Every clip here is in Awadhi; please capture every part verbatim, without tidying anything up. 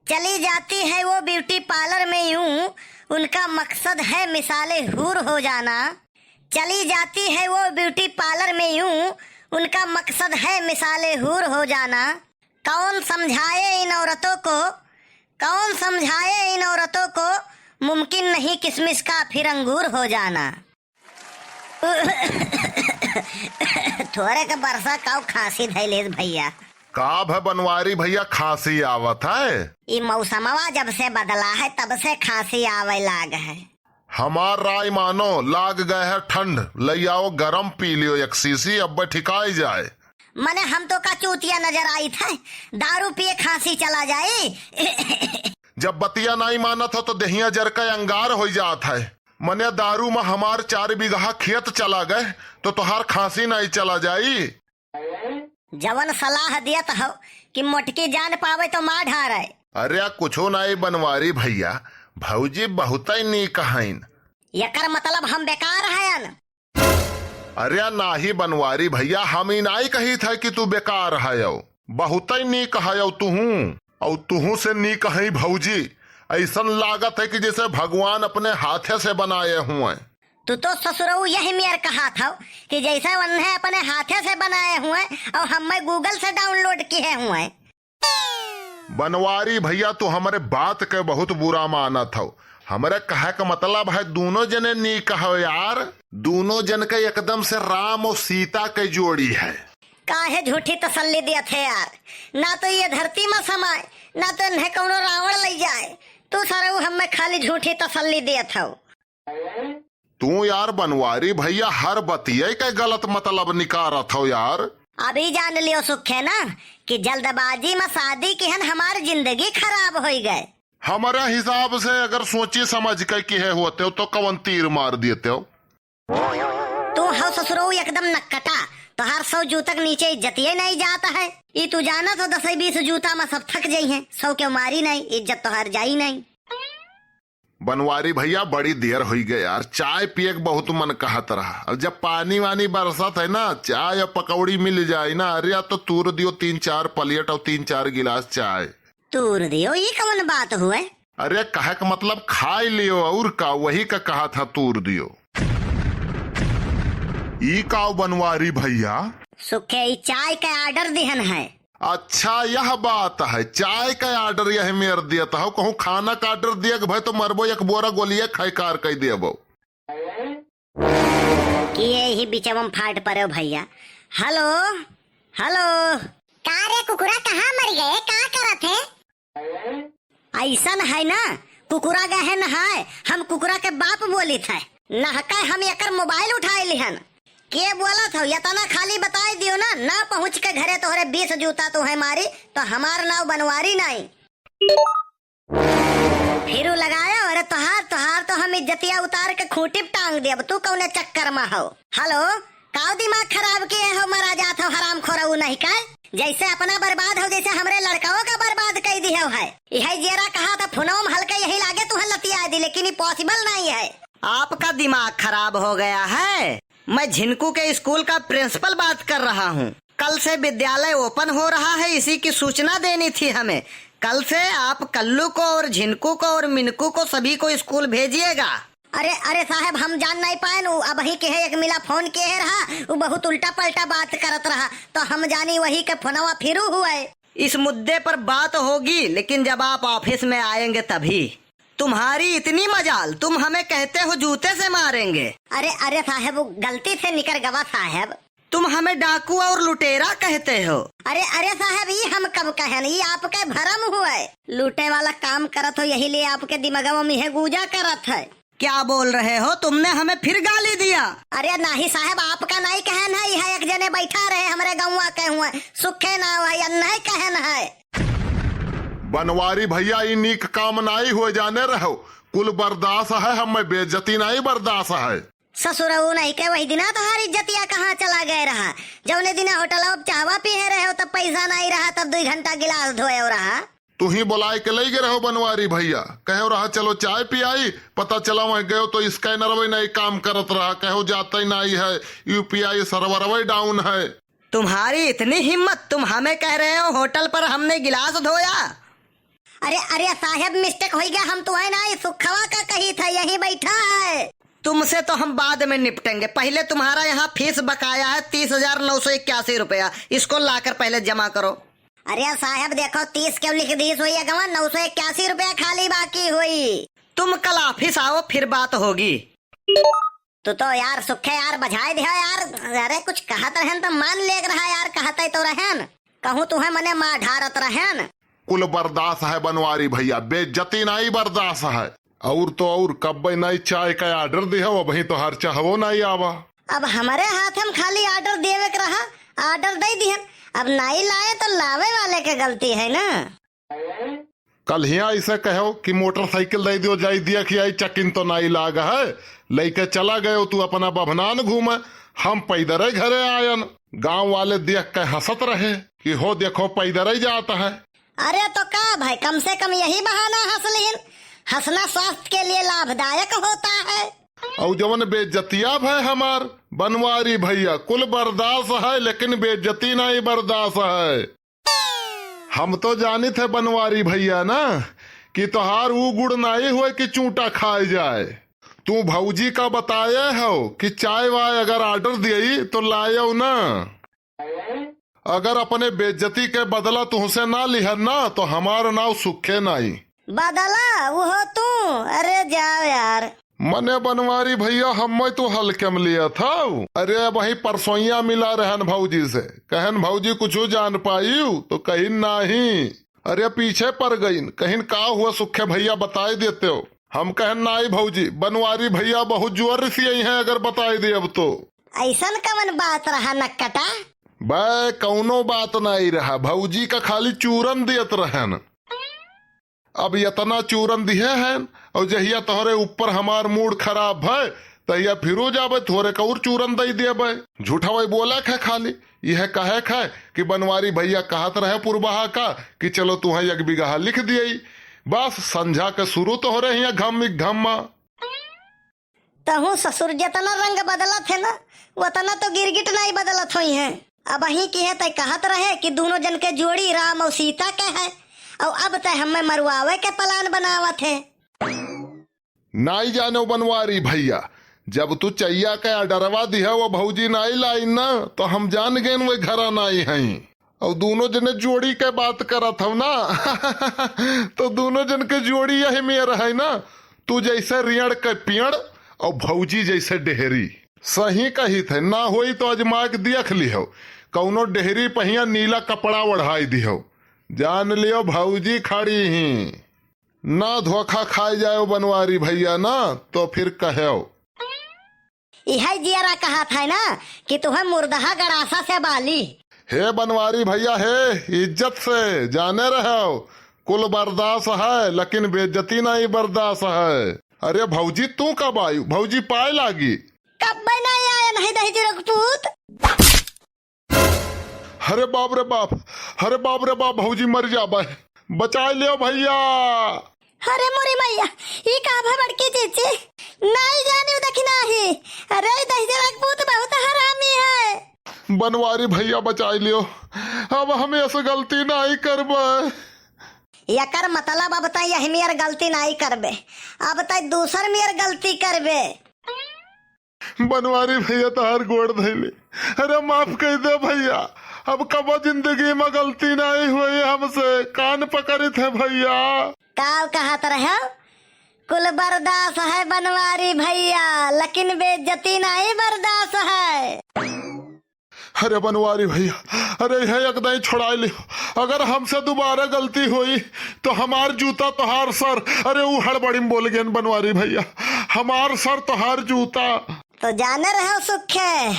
चली जाती है वो ब्यूटी पार्लर में यूं, उनका मकसद है मिसाले हूर हो जाना। चली जाती है वो ब्यूटी पार्लर में यूं, उनका मकसद है मिसाले हूर हो जाना। कौन समझाए इन औरतों को, कौन समझाए इन औरतों को, मुमकिन नहीं किशमिश का फिर अंगूर हो जाना। थोरे के बरसा काऊ खांसी धैलेस भैया। का भे बनवारी भैया, खांसी आवत है? ई मौसमवा जब से बदला है, तब से खांसी आवे लाग है। हमार राय मानो, लाग गए है ठंड, लई आओ गरम पी लियो एक शीशी, अब ठिकाई जाए। मने हम तो का चूतिया नजर आइत है, दारू पिए खांसी चला जाई। जब बतिया नाई मानत हो तो देहिया जर के अंगार होई जात है। मने दारू में हमार चार बीघा खेत चला गए तो तोहार खांसी नाई चला जाई। जवन सलाह दियत हो कि मोटकी जान पावे तो मार ढारे। अरे कुछो नाई बनवारी भैया, भौजी बहुतै नीक हईन। एकर मतलब हम बेकार हयन? अरे नाहीं बनवारी भैया, हम ई नाहीं कहित है कि तू बेकार हयौ, बहुतै नीक हयौ तुहूँ, अउ तुहूँ से नीक हई भौजी। अइसन लागत है कि जैसे भगवान अपने हाथे से बनाए हुए। तू तो ससुरऊ यही मेर कहत हौ कि जैसे उन्हें अपने हाथे से बनाए हुए अउ हमें Google से download किए हुए। बनवारी भैया, तू हमरे बात के बहुत बुरा मानत हौ। हमरे कहे के मतलब है, दूनो जने नीक हौ यार। दूनो जन के एकदम से राम और सीता के जोड़ी है। काहे झूठी तसल्ली देत है यार? ना तो ये धरती में समाए, ना तो इन्हें कौनो रावण लई जाए। तू सरऊ हमें खाली झूठी तसल्ली देत हौ। तू यार बनवारी भैया हर बतिये के गलत मतलब निकारत हौ यार। अभी जान लियो सुखे ना कि जल्दबाजी में शादी किहन हमार जिंदगी खराब होई गए। हमरे हिसाब से अगर सोची समझ के किहे होते हो तो कवन तीर मार देते हो। तू हौ ससुरऊ एकदम नक्कटा, तोहार सौ जूतक नीचे इज्जतिये नहीं जात है। ई तू जानत हो दसई बीस जूता में सब थक जइहें, सौ के मारी नहीं, इज्जत तोहार जाई नहीं। बनवारी भैया, बड़ी देर होई गए यार, चाय पिए के बहुत मन कहत रहा। अब जब पानी वानी बरसत है ना, चाय और पकौड़ी मिल जाए ना, अरे या तो तूर दियो तीन चार प्लेट और तीन चार गिलास चाय। तूर दियो, ई कौन बात हुए? अरे कहे के मतलब खाई लियो, और का, वही का कहा था तूर दियो। ई का बनवारी भैया? सुखे, ई चाय का order दिहन है। अच्छा, यह बात है, चाय का order यह मेर देत हौ, कहूँ खाना का order दिए के भाई तो मरबो, एक बोरा गोलिये खाई कार कई देबो। कि यही बीचवा में फाट पड़े भैया। हेलो, हेलो। का रे कुकुरा, कहाँ मर गए, का करत है? अइसन है ना, कुकुरा गहन है, हम कुकुरा के बाप बोलित है। नहका हम एकर मोबाइल उठाए लिहन। के बोलत हो, यतना खाली बताए दियो ना, ना पहुँच के घरे तोहरे बीस जूता तोहे मारी, तो हमार नाव बनवारी नाई। फिरू लगायो, अरे तोहार, तोहार तो हम इज्जतिया उतार के खूंटी पे टांग देब, तू कौने चक्कर में हो? हेलो, काव दिमाग खराब किए हो, मरा जात हो हराम खोरऊ नहीं का? जैसे अपना बर्बाद हो, जैसे हमरे लड़काओं का बर्बाद कई दियो है। यही जेरा कहा था, फोनों में हल्के यही लागे तुहन लतिया दी, लेकिन ये possible नहीं है। आपका दिमाग खराब हो गया है। मैं झिनकू के स्कूल का प्रिंसिपल बात कर रहा हूँ। कल से विद्यालय open हो रहा है, इसी की सूचना देनी थी हमें। कल से आप कल्लू को और झिनकू को और मिनकू को सभी को स्कूल भेजिएगा। अरे, अरे साहब, हम जान नहीं पाएन, उ अबही के है एक मिला फोन के है रहा, उ बहुत उल्टा पलटा बात करत रहा, तो हम जानी वही के फोनवा फिरू हुए। इस मुद्दे पर बात होगी, लेकिन जब आप ऑफिस में आएंगे तभी। तुम्हारी इतनी मजाल, तुम हमें कहते हो जूते से मारेंगे। अरे, अरे साहब, वो गलती से निकर गवा साहब। तुम हमें डाकू और लुटेरा कहते हो। अरे, अरे साहब, ई हम कब कहन, ई आपके भरम हुए। लूटे वाला काम करत हो, यही लिए आपके दिमगवा में है गूजा करत है। क्या बोल रहे हो? तुमने हमें फिर गाली दिया। अरे नाही साहब, आपका नहीं कहन है, यह एक जने बैठा रहे हमरे गौवा के हुए, सुखे नाव है, या नहीं कहन है। बनवारी भैया, ई नीक काम नाई हुए, जाने रहो, कुल बर्दाश्त है, हमें बेइज्जती नाई बर्दाश्त है। ससुरऊ नहीं के वही दिना तोहार इज्जतिया कहाँ चला गए रहा, जौने दिना होटल अब चाहवा पीहे रहे हो, तब पैसा नहीं रहा, तब दुई घंटा गिलास धोए रहा। तू ही बोलाए के लई गए रहो बनवारी भैया, कहे रहा चलो चाय पियाई, पता चला वहीं गयो तो scanner वही नहीं काम करत रहा, कहो जाता ही नहीं है, U P I server वही down है। तुम्हारी इतनी हिम्मत, तुम हमें कह रहे हो होटल पर हमने गिलास धोया? अरे, अरे साहेब, mistake होइ गया, हम तुहैं नाहीं, सुखवा का कहित है, यहीं बैठा है। तुमसे तो हम बाद में निपटेंगे, पहले तुम्हारा यहाँ फीस बकाया है तीस हजार नौ सौ इक्यासी रुपया, इसको लाकर पहले जमा करो। अरे साहेब, देखो, तीस क्यों लिख दीस होई अगवा, नौ सौ इक्यासी रुपया खाली बाकी होई। तुम कल office आओ, फिर बात होगी। तू तो यार सुखे यार बझाए दिहो यार। अरे कुछ कहत रहेन तो मान लेक रहा यार, कहते तो रहेन, कहूँ तुहैं मने मार ढारत रहेन। कुल बर्दाश्त है बनवारी भैया, बेइज्जती नाहीं बर्दाश्त है। और तो और कब्बे नाहीं चाय का order दिहो, अबहीं तोहार चहवो नाहीं आवा। अब हमरे हाथ में खाली order देवे के रहा, order दे दिहन, अब नाहीं लाए तो लावे वाले के गलती है ना। कल हियाँ ऐसे कहो कि मोटरसाइकिल दे दियो, जाई दिया कि आई चकिन तो नाहीं लाग है, लेके चला गयो तू अपना बभनान घूमे, हम पैदरे घरे आयन। गाँव वाले देख के हँसत रहे कि हो देखो पैदरे जात है। अरे तो का भाई, कम से कम यही बहाना हँस लिहिन, हँसना स्वास्थ्य के लिए लाभदायक होता है। और जवन बेइज्जतिया भय हमार बनवारी भैया, कुल बर्दाश्त है लेकिन बेइज्जती नाहीं बर्दाश्त है। हम तो जानित है बनवारी भैया ना कि तोहार ऊ गुण नाहीं होए कि चूंटा खाए जाए। तू भौजी का बताए हो कि चाय वाय अगर order दियई तो लायउ ना। अगर अपने बेइज्जती के बदला तुहसे ना लिहन ना तो हमार नाव सुखे नाहीं। बदला वो हो तू? अरे जाओ यार। मने बनवारी भैया, हम्मे तू हल्के में लियत हऊ। अरे, अबहीं परसोइया मिला रहन भौजी से, कहन, "भौजी, कुछु जान पाइउ?" तो कहिन, "नाहीं।" अरे, पीछे पड़ गइन, कहिन, "का हुआ सुखे भैया, बताइ देतेउ?" हम कहन, "नाहीं भौजी, बनवारी भैया बहुत जोर रिसियइहैं अगर बताइ देब तो।" अइसन कवन बात रहा नक्कटा? बे, कउनो बात नाहीं रहा, भौजी का खाली चूरन देत रहन। अब यतना चूरन दिहे हैं, और जहिया तोहरे ऊपर हमार mood खराब भय, तहिया फिरू जाबे, थोरे का और चूरन दई देबे। झूठवै बोला खे खाली, यह कहे खे कि बनवारी भैया कहत रहे पुरबहा का कि चलो तुहैं एक बिगहा लिख दियई। बस संझा के शुरू तोहरे हियाँ घम घम्मा। तहूँ ससुर जेतना रंग बदलत है ना, वतना तो गिरगिट नाहीं बदलत होइहैं। अबहीं किहे तै कहत रहे कि दूनो जन के जोड़ी राम और सीता के है, और अब तै हम्मे मरुआवे के plan बनावत है। नाहीं जानेउ बनवारी भैया, जब तू चइया के orderवा दिहे वो भौजी नाहीं लाइन ना, तो हम जान गएन वे घरा नाहीं हैं। और दूनो जने जोड़ी के बात करत हव ना, तो दूनो जन के जोड़ी यही मेर है ना, तू जैसे रियड़ के पियड़ और भौजी जैसे डेहरी। सही कहित है, ना होई तो आजमा के देख लिहो, कउनो डेहरी पहिया नीला कपड़ा ओढ़ाई दिहो, जान लियो भौजी खड़ी ही। ना धोखा खाए जाएउ बनवारी भैया ना, तो फिर कहेउ। इहै जियरा कहत है ना कि तुहैं मुर्दहा गड़ासा से बाली। हे बनवारी भैया, हे इज्जत से जाने रहेउ, कुल बर्दाश्त है, लेकिन बेइज्जती नाहीं बर्दाश्त है। अरे भौजी, तू कब आयु? भौजी पाए लागी। कब्बे नाहीं आयन है दहिजरक पूत। अरे बाप रे बाप, अरे बाप रे बाप, भौजी मर जाबे, बचाइ लेउ भैया। अरे मोरी मैया, ई का भा बड़की चीची, नाहीं जानिउ देखी नाहीं। अरे दहिजरक पूत बहुत हरामी है। बनवारी भैया बचाइ लेउ, अब हम ऐसे गलती नाहीं करबे। एकर मतलब अब तै यही मेर गलती नाहीं करबे, अब तै दूसर मेर गलती करबे। बनवारी भैया तोहार गोड़ धइले, अरे माफ कइ दे भैया, अब कबो जिंदगी में गलती नाहीं होई हमसे, कान पकड़ित है भैया। काउ कहत रहे, कुल बर्दाश्त है बनवारी भैया, लेकिन बेइज्जती नाहीं बर्दाश्त है। अरे बनवारी भैया, अरे इहै एक दाईं छोड़ाइ लिहो, अगर हमसे दुबारा गलती होई तो हमार जूता तोहार सर। अरे ऊ हड़बड़ी में बोल गएन बनवारी भैया, हमार सर तोहार जूता। तो जाने रहेउ सुखे,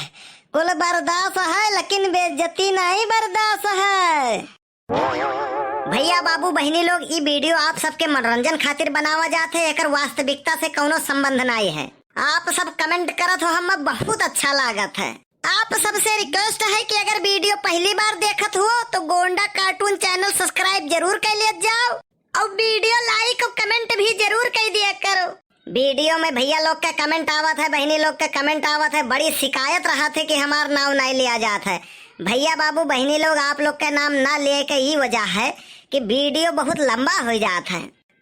कुल बर्दाश्त है लेकिन बेइज्जती नाहीं बर्दाश्त है। भैया बाबू बहिनी लोग, ई video आप सबके मनोरंजन खातिर बनावा जात है, एकर वास्तविकता से कउनो संबंध नाहीं है। आप सब comment करत हो, हम्मे बहुत अच्छा लागत है। आप सबसे request है कि अगर video पहली बार देखत हो तो गोंडा cartoon channel subscribe जरूर कइ लेत जाओ और video like और comment भी जरूर कइ दिया करो। Video में भैया लोग के comment आवत है, बहिनी लोग के comment आवत है, बड़ी शिकायत रहत है कि हमार नाव नाहीं लिया जात है। भैया बाबू बहिनी लोग, आप लोग के नाम ना लिए के ई वजह है कि video बहुत लंबा हो जात है।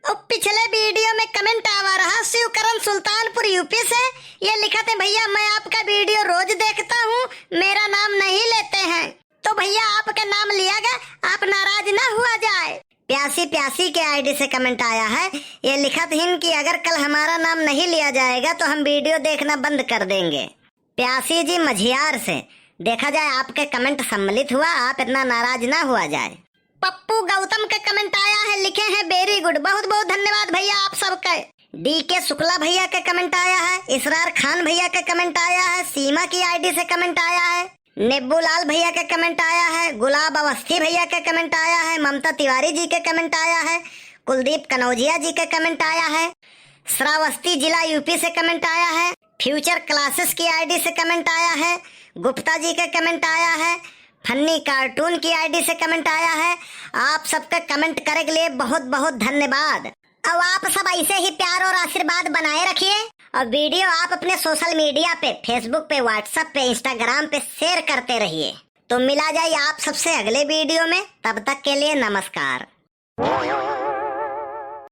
और पिछले video में comment आवा रहा शिवकरण सुल्तानपुर यूपी से, ये लिखत है, "भैया, मैं आपका video रोज देखता हूँ, मेरा नाम नहीं लेते हैं।" तो भैया, आपका नाम लिया गया, आप नाराज ना हुआ जाए। प्यासी प्यासी के आईडी से comment आया है, ये लिखत हिन कि अगर कल हमारा नाम नहीं लिया जाएगा तो हम video देखना बंद कर देंगे। प्यासी जी मझियार से, देखा जाए आपके comment सम्मिलित हुआ, आप इतना नाराज ना हुआ जाए। पप्पू गौतम के comment आया है, लिखे हैं very good। बहुत बहुत धन्यवाद भैया आप सबके। डीके शुक्ला भैया के comment आया है, इसरार खान भैया के comment आया है, सीमा की आईडी से comment आया है, नेब्बूलाल भैया के comment आया है, गुलाब अवस्थी भैया के comment आया है, ममता तिवारी जी के comment आया है, कुलदीप कनौजिया जी के comment आया है, श्रावस्ती जिला यूपी से comment आया है, फ्यूचर क्लासेस की आईडी से comment आया है, गुप्ता जी के comment आया है, फन्नी कार्टून की आईडी से comment आया है। आप सबके comment करे के लिए बहुत बहुत धन्यवाद। अब आप सब ऐसे ही प्यार और आशीर्वाद बनाए रखिए और video आप अपने social media पे, Facebook पे, WhatsApp पे, Instagram पे share करते रहिए। तो मिला जाए आप सबसे अगले video में, तब तक के लिए नमस्कार।